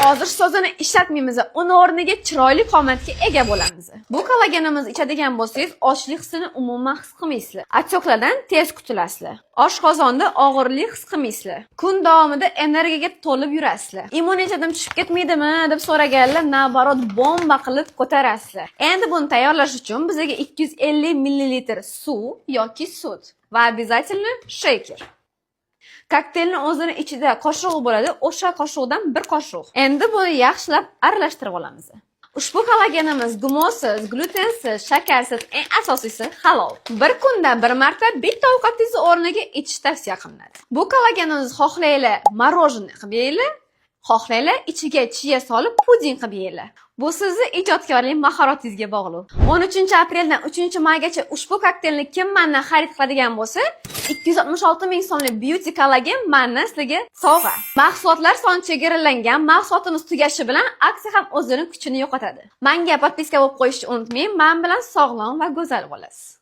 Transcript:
Hozir so'zini ishlatmaymiz. Uni o'rniga chiroyli qomatga ega bo'lamiz. Bu kollagenimizni ichadigan bo'lsangiz, ochlik hissini umuman his qilmaysizlar. Отёк lardan tez qutulasizlar. Oshqozonda og'irlik his qilmaysizlar. Kun davomida energiyaga to'lib yurasizlar. Immunitetim tushib ketmaydimi deb so'raganlar, наоборот, bomba qilib ko'tarasizlar. Endi buni tayyorlash uchun bizga 250 ml suv yoki sut va обязательно sheyker. Kokteylni o'zini ichida qoshig'i bo'ladi, o'sha qoshiqdan bir qoshiq. Endi buni yaxshilab aralashtirib olamiz. Ushbu kollagenimiz GMOsiz, glyutensiz, shakarsiz, eng asosiysi halol. Bir kunda bir marta bitta ovqatingizni o'rniga ichish tavsiya qilinadi. Bu kollagenimizni xohlanglar мороженое qilib yeylar, xohlanglar ichiga chiya solib puding qilib yeylar. Bu sizni ijodkorlik mahoratingizga bog'liq. 13 apreldan 3 maygacha ushbu kokteylni kim mandan xarid qiladigan bo'lsa, 266 ming so'mlik beauty kollagen mandan sizlarga sovg'a. Mahsulotlar soni chegaralangan, mahsulotimiz tugashi bilan aksiya ham o'zini kuchini yo'qotadi. Manga подписка bo'lib qo'yishni unutmang. Men bilan sog'lom va go'zal bo'lasiz.